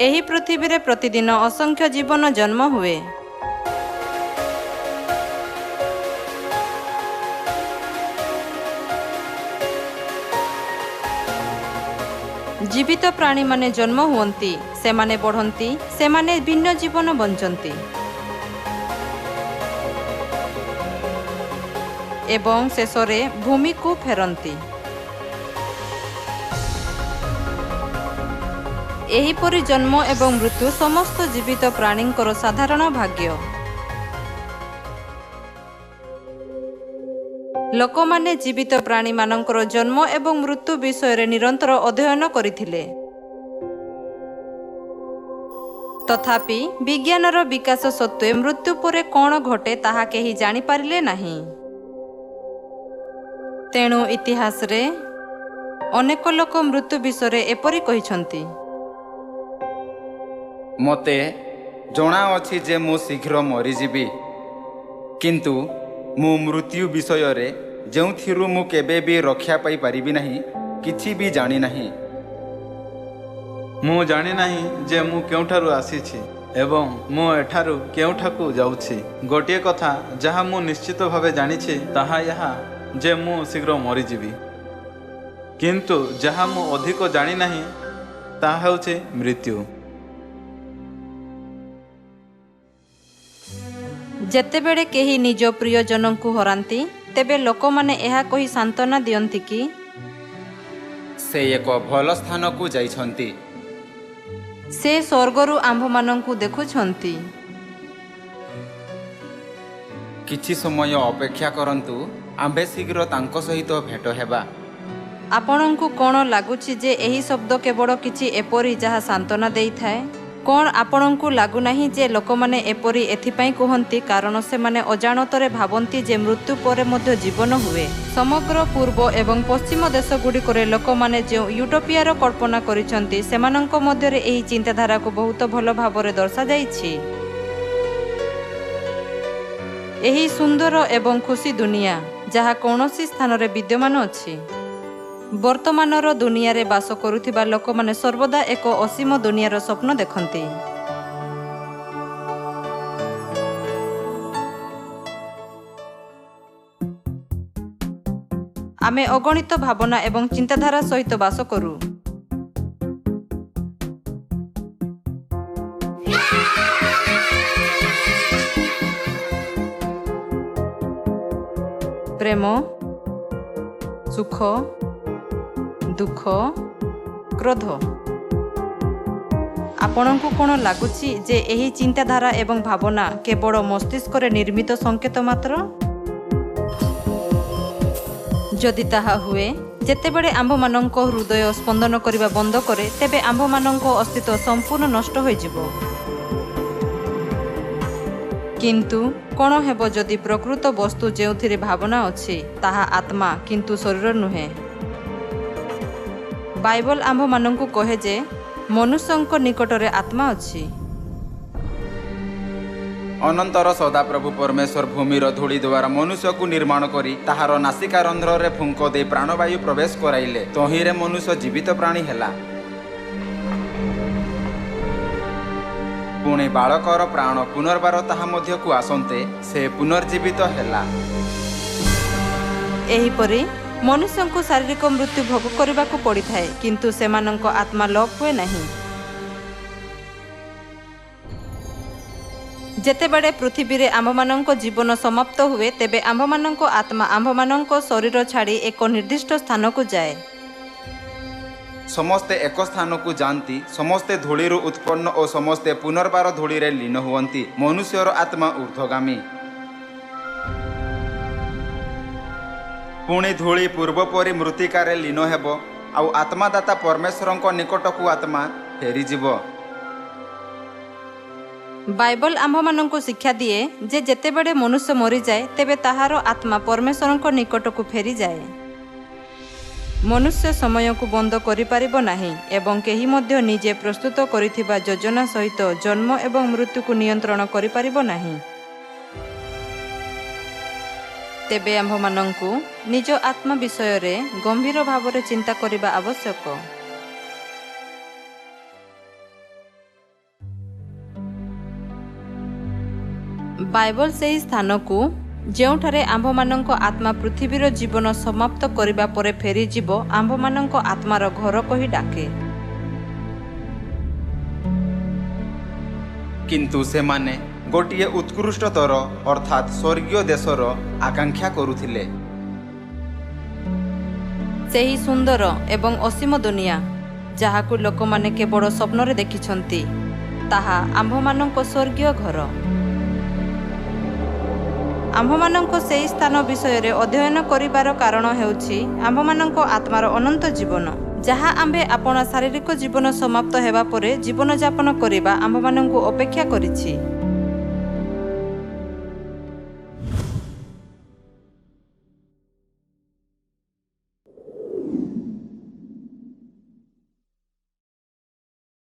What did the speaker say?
ଏହି ପୃଥିବୀରେ ପ୍ରତିଦିନ ଅସଂଖ୍ୟ ଜୀବନ ଜନ୍ମ ହୁଏ। ଜୀବିତ ପ୍ରାଣୀମାନେ ଜନ୍ମ ହୁଅନ୍ତି, ସେମାନେ ବଢ଼ନ୍ତି, ସେମାନେ ଭିନ୍ନ ଜୀବନ ବଞ୍ଚନ୍ତି ଏବଂ ଶେଷରେ ଭୂମିକୁ ଫେରନ୍ତି। ଏହିପରି ଜନ୍ମ ଏବଂ ମୃତ୍ୟୁ ସମସ୍ତ ଜୀବିତ ପ୍ରାଣୀଙ୍କର ସାଧାରଣ ଭାଗ୍ୟ। ଲୋକମାନେ ଜୀବିତ ପ୍ରାଣୀମାନଙ୍କର ଜନ୍ମ ଏବଂ ମୃତ୍ୟୁ ବିଷୟରେ ନିରନ୍ତର ଅଧ୍ୟୟନ କରିଥିଲେ। ତଥାପି ବିଜ୍ଞାନର ବିକାଶ ସତ୍ତ୍ୱେ ମୃତ୍ୟୁ ପରେ କ'ଣ ଘଟେ ତାହା କେହି ଜାଣିପାରିଲେ ନାହିଁ। ତେଣୁ ଇତିହାସରେ ଅନେକ ଲୋକ ମୃତ୍ୟୁ ବିଷୟରେ ଏପରି କହିଛନ୍ତି। ମୋତେ ଜଣାଅଛି ଯେ ମୁଁ ଶୀଘ୍ର ମରିଯିବି, କିନ୍ତୁ ମୁଁ ମୃତ୍ୟୁ ବିଷୟରେ, ଯେଉଁଥିରୁ ମୁଁ କେବେ ବି ରକ୍ଷା ପାଇପାରିବି ନାହିଁ, କିଛି ବି ଜାଣିନାହିଁ। ମୁଁ ଜାଣିନାହିଁ ଯେ ମୁଁ କେଉଁଠାରୁ ଆସିଛି ଏବଂ ମୁଁ ଏଠାରୁ କେଉଁଠାକୁ ଯାଉଛି। ଗୋଟିଏ କଥା ଯାହା ମୁଁ ନିଶ୍ଚିତ ଭାବେ ଜାଣିଛି ତାହା ଏହା ଯେ ମୁଁ ଶୀଘ୍ର ମରିଯିବି, କିନ୍ତୁ ଯାହା ମୁଁ ଅଧିକ ଜାଣିନାହିଁ ତାହା ହେଉଛି ମୃତ୍ୟୁ। ଯେତେବେଳେ କେହି ନିଜ ପ୍ରିୟଜନଙ୍କୁ ହରାନ୍ତି, ତେବେ ଲୋକମାନେ ଏହା କହି ସାନ୍ତ୍ୱନା ଦିଅନ୍ତି କି ସେ ଏକ ଭଲ ସ୍ଥାନକୁ ଯାଇଛନ୍ତି, ସେ ସ୍ୱର୍ଗରୁ ଆମ୍ଭମାନଙ୍କୁ ଦେଖୁଛନ୍ତି। କିଛି ସମୟ ଅପେକ୍ଷା କରନ୍ତୁ, ଆମ୍ଭେ ଶୀଘ୍ର ତାଙ୍କ ସହିତ ଭେଟ ହେବା। ଆପଣଙ୍କୁ କ'ଣ ଲାଗୁଛି ଯେ ଏହି ଶବ୍ଦ କେବଳ କିଛି ଏପରି ଯାହା ସାନ୍ତ୍ୱନା ଦେଇଥାଏ? କ'ଣ ଆପଣଙ୍କୁ ଲାଗୁନାହିଁ ଯେ ଲୋକମାନେ ଏପରି ଏଥିପାଇଁ କୁହନ୍ତି କାରଣ ସେମାନେ ଅଜାଣତରେ ଭାବନ୍ତି ଯେ ମୃତ୍ୟୁ ପରେ ମଧ୍ୟ ଜୀବନ ହୁଏ? ସମଗ୍ର ପୂର୍ବ ଏବଂ ପଶ୍ଚିମ ଦେଶଗୁଡ଼ିକରେ ଲୋକମାନେ ଯେଉଁ ୟୁଟୋପିଆର କଳ୍ପନା କରିଛନ୍ତି, ସେମାନଙ୍କ ମଧ୍ୟରେ ଏହି ଚିନ୍ତାଧାରାକୁ ବହୁତ ଭଲ ଭାବରେ ଦର୍ଶାଯାଇଛି। ଏହି ସୁନ୍ଦର ଏବଂ ଖୁସି ଦୁନିଆ, ଯାହା କୌଣସି ସ୍ଥାନରେ ବିଦ୍ୟମାନ ଅଛି। ବର୍ତ୍ତମାନର ଦୁନିଆରେ ବାସ କରୁଥିବା ଲୋକମାନେ ସର୍ବଦା ଏକ ଅସୀମ ଦୁନିଆର ସ୍ୱପ୍ନ ଦେଖନ୍ତି। ଆମେ ଅଗଣିତ ଭାବନା ଏବଂ ଚିନ୍ତାଧାରା ସହିତ ବାସ କରୁ। ପ୍ରେମ, ସୁଖ, ଦୁଃଖ, କ୍ରୋଧ। ଆପଣଙ୍କୁ କ'ଣ ଲାଗୁଛି ଯେ ଏହି ଚିନ୍ତାଧାରା ଏବଂ ଭାବନା କେବଳ ମସ୍ତିଷ୍କରେ ନିର୍ମିତ ସଂକେତ ମାତ୍ର? ଯଦି ତାହା ହୁଏ, ଯେତେବେଳେ ଆମ୍ଭମାନଙ୍କ ହୃଦୟ ସ୍ପନ୍ଦନ କରିବା ବନ୍ଦ କରେ, ତେବେ ଆମ୍ଭମାନଙ୍କ ଅସ୍ତିତ୍ୱ ସମ୍ପୂର୍ଣ୍ଣ ନଷ୍ଟ ହୋଇଯିବ। କିନ୍ତୁ କ'ଣ ହେବ ଯଦି ପ୍ରକୃତ ବସ୍ତୁ ଯେଉଁଥିରେ ଭାବନା ଅଛି ତାହା ଆତ୍ମା, କିନ୍ତୁ ଶରୀର ନୁହେଁ? ବାଇବଲ ଆମ୍ଭମାନଙ୍କୁ କହେ ଯେ ମନୁଷ୍ୟଙ୍କ ନିକଟରେ ଆତ୍ମା ଅଛି। ଅନନ୍ତର ସଦାପ୍ରଭୁ ପରମେଶ୍ୱର ଭୂମିର ଧୂଳି ଦ୍ୱାରା ମନୁଷ୍ୟକୁ ନିର୍ମାଣ କରି ତାହାର ନାସିକା ରନ୍ଧ୍ରରେ ଫୁଙ୍କ ଦେଇ ପ୍ରାଣବାୟୁ ପ୍ରବେଶ କରାଇଲେ, ତହିଁରେ ମନୁଷ୍ୟ ଜୀବିତ ପ୍ରାଣୀ ହେଲା। ପୁଣି ବାଳକର ପ୍ରାଣ ପୁନର୍ବାର ତାହା ମଧ୍ୟକୁ ଆସନ୍ତେ ସେ ପୁନର୍ଜୀବିତ ହେଲା। ଏହିପରି ମନୁଷ୍ୟଙ୍କୁ ଶାରୀରିକ ମୃତ୍ୟୁ ଭୋଗ କରିବାକୁ ପଡ଼ିଥାଏ, କିନ୍ତୁ ସେମାନଙ୍କ ଆତ୍ମା ଲୋପ ହୁଏ ନାହିଁ। ଯେତେବେଳେ ପୃଥିବୀରେ ଆମ୍ଭମାନଙ୍କ ଜୀବନ ସମାପ୍ତ ହୁଏ, ତେବେ ଆମ୍ଭମାନଙ୍କ ଆତ୍ମା ଆମ୍ଭମାନଙ୍କ ଶରୀର ଛାଡ଼ି ଏକ ନିର୍ଦ୍ଦିଷ୍ଟ ସ୍ଥାନକୁ ଯାଏ। ସମସ୍ତେ ଏକ ସ୍ଥାନକୁ ଯାଆନ୍ତି, ସମସ୍ତେ ଧୂଳିରୁ ଉତ୍ପନ୍ନ ଓ ସମସ୍ତେ ପୁନର୍ବାର ଧୂଳିରେ ଲୀନ ହୁଅନ୍ତି। ମନୁଷ୍ୟର ଆତ୍ମା ଊର୍ଦ୍ଧ୍ୱଗାମୀ। ପୁଣି ଧୂଳି ପୂର୍ବପରି ମୃତ୍ତିକାରେ ଲୀନ ହେବ, ଆଉ ଆତ୍ମାଦାତା ପରମେଶ୍ୱରଙ୍କ ନିକଟକୁ ଆତ୍ମା ଫେରିଯିବ। ବାଇବଲ ଆମ୍ଭମାନଙ୍କୁ ଶିକ୍ଷା ଦିଏ ଯେ ଯେତେବେଳେ ମନୁଷ୍ୟ ମରିଯାଏ, ତେବେ ତାହାର ଆତ୍ମା ପରମେଶ୍ୱରଙ୍କ ନିକଟକୁ ଫେରିଯାଏ। ମନୁଷ୍ୟ ସମୟକୁ ବନ୍ଦ କରିପାରିବ ନାହିଁ ଏବଂ କେହି ମଧ୍ୟ ନିଜେ ପ୍ରସ୍ତୁତ କରିଥିବା ଯୋଜନା ସହିତ ଜନ୍ମ ଏବଂ ମୃତ୍ୟୁକୁ ନିୟନ୍ତ୍ରଣ କରିପାରିବ ନାହିଁ। ତେବେ ଆମ୍ଭମାନଙ୍କୁ ନିଜ ଆତ୍ମା ବିଷୟରେ ଗମ୍ଭୀର ଭାବରେ ଚିନ୍ତା କରିବା ଆବଶ୍ୟକ। ବାଇବଲ ସେହି ସ୍ଥାନକୁ ଯେଉଁଠାରେ ଆମ୍ଭମାନଙ୍କ ଆତ୍ମା ପୃଥିବୀର ଜୀବନ ସମାପ୍ତ କରିବା ପରେ ଫେରିଯିବ, ଆମ୍ଭମାନଙ୍କ ଆତ୍ମାର ଘର କହି ଡାକେ। କିନ୍ତୁ ସେମାନେ ଗୋଟିଏ ଉତ୍କୃଷ୍ଟତର ଅର୍ଥାତ୍ ସ୍ୱର୍ଗୀୟ ଦେଶର ଆକାଂକ୍ଷା କରୁଥିଲେ। ସେହି ସୁନ୍ଦର ଏବଂ ଅସୀମ ଦୁନିଆ ଯାହାକୁ ଲୋକମାନେ କେବଳ ସ୍ୱପ୍ନରେ ଦେଖିଛନ୍ତି, ତାହା ଆମ୍ଭମାନଙ୍କ ସ୍ୱର୍ଗୀୟ ଘର। ଆମ୍ଭମାନଙ୍କ ସେହି ସ୍ଥାନ ବିଷୟରେ ଅଧ୍ୟୟନ କରିବାର କାରଣ ହେଉଛି ଆମ୍ଭମାନଙ୍କ ଆତ୍ମାର ଅନନ୍ତ ଜୀବନ, ଯାହା ଆମ୍ଭେ ଆପଣା ଶାରୀରିକ ଜୀବନ ସମାପ୍ତ ହେବା ପରେ ଜୀବନଯାପନ କରିବା ଆମ୍ଭମାନଙ୍କୁ ଅପେକ୍ଷା କରିଛି।